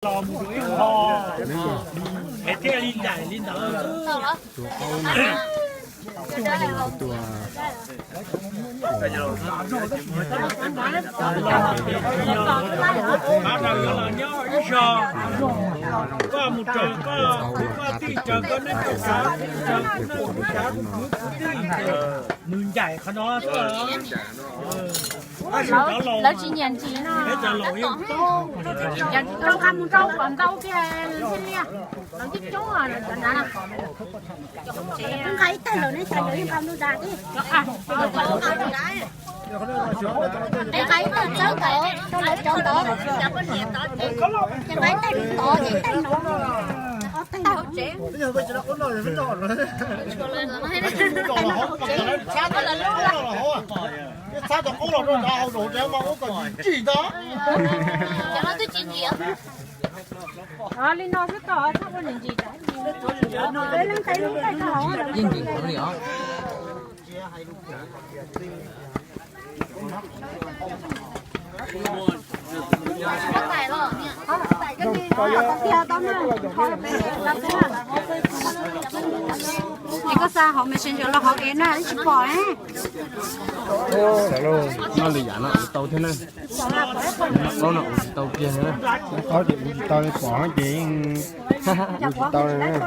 Los mus rau ib qho, es thiaj li ncaim li ntawd. Tua qaub na, tua. Los nyob ib zog, koj mus raws koj, koj tij raws koj neb raws koj, raws kuv neb kuv tij, nws ncaim qhov no xwb. Lawv tsis nyiam ntsis no. Nqa mus rau kom ntau kiag thiaj li, lawv coob coob lawv cov nav. Nqa ib tag lawm ne, cas lawv yeej nqa mus da thiab. Nqa ib tag txawb ntawd rau lawv cov ntawd. Ces nqa ib tag tod ces ib tag no. Ob tag. Txhab cov qaub los rau nrad hauv zoov tsev mas ua kom ntsim ntsim ntag. Li no xwb tau, txhob ua ntsim ntsim. Yeej ntsim heev li os. Es koj xa hauv Messenger los hauv es na, tsis pom ne. Noj lwm yam no ua tau thiab na. Noj qaub no ua tsis tau kiag na. Noj qaub ces ua tsis tau li, pom ces yeej ua tsis tau li na.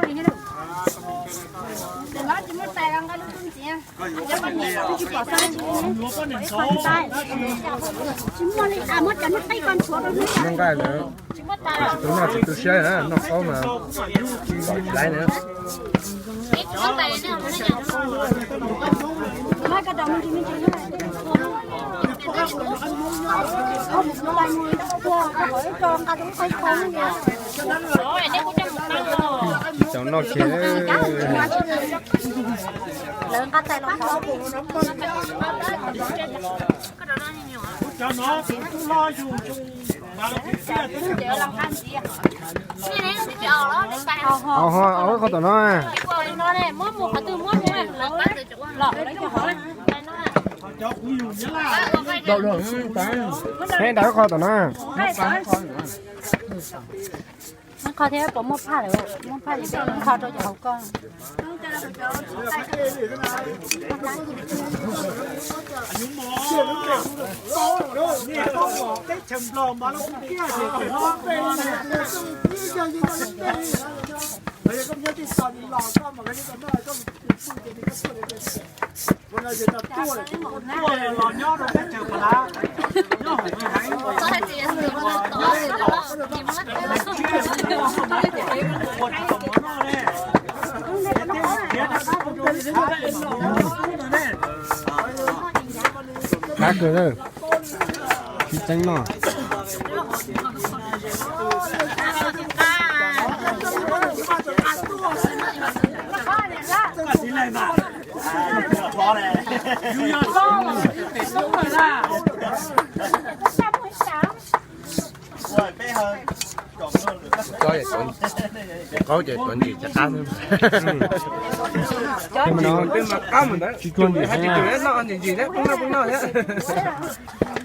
Noj nqaij lawm, tsis tu noj tsis tu siab na, noj qaub mas tsis pom tsis laiv na. Tsis tau noj kiag. Lawv nqa tais los. Ho ho, qhov tom no. Nqa ib qho tom no. Nqa qho thiab, puas muaj phaj lawm? Muaj phaj ces nqa qho rau cov hauv koj. Qab kawg na, tsis tseeb no. Qaub ces tuav ntsis cov qab xwb. Tsis tsuag ntsis thiab.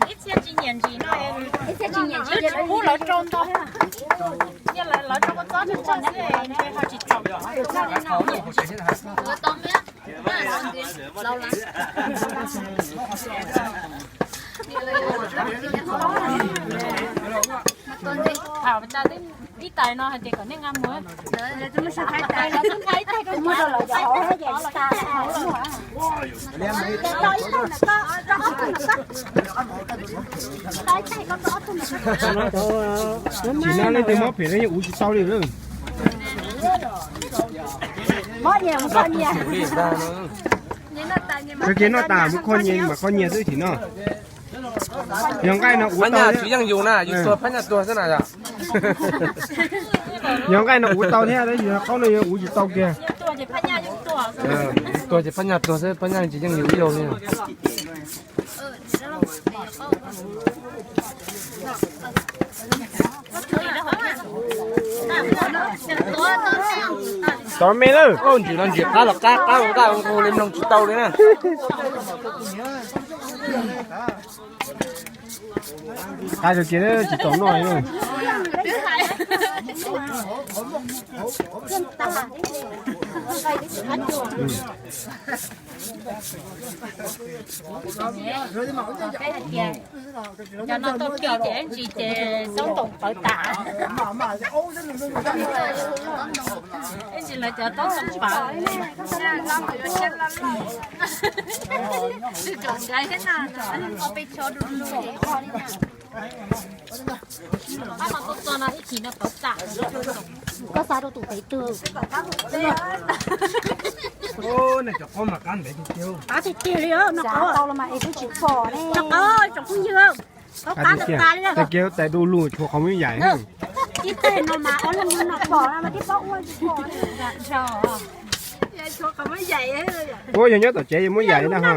Ib txhia tsis nyiam ntsis no, ib txhia tsis nyiam ntsis, pub lawv rau ntau, lawv rau kua txob tsawg tsawg xwb, ho tsis txaus. Ib tais no hais tias kom nej nqa mus. Tsis noj leej twg mob phem no yeej uv tsis tau li lawm. Tag kis noj tas mus kho nyias mas kho nyias xwb tsis noj. Yog nqaij no uv tau, phab nyaj tsis yeej yus na, yus tuag phab nyaj tuag xwb na yom. Yog nqaij no uv tau thiab, tab sis qaub no yog uv tsis tau kiag. Tuag ces phab nyaj tuag xwb, phab nyaj tsis yeej yus ib zaug li. Tov me lawm. Ntsis no ntsis qab los qab, qab nqus li mloog tsis tau li na. Qab kawg kiag tsis txaus noj li. Cov no tau kib ces ib ntsis ces xaub ntoos pawv tas. Ib ntsis lawv cov taub xaub pawv. Peb tso no ib chim no pawv tas. Koj xa rau tus fev twg? Qab tiag tiag li no, tau los mas es twb tsis pom ne. Tsoom phooj ywg, qab tiag tiag, tais du lug tshuav qhov muab yaim. Ib teg no mas ob leeg no pom no mas tib pob ua tsis pom. Ua yog nyob tom tsev muab yaim na ho.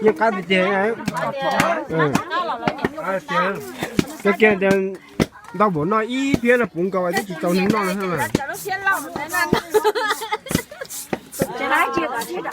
Yeej qab tiag tiag. Kawg kiag tias ntau npaum no ib phiab no puv nkaus twb tsis tau neeg noj na.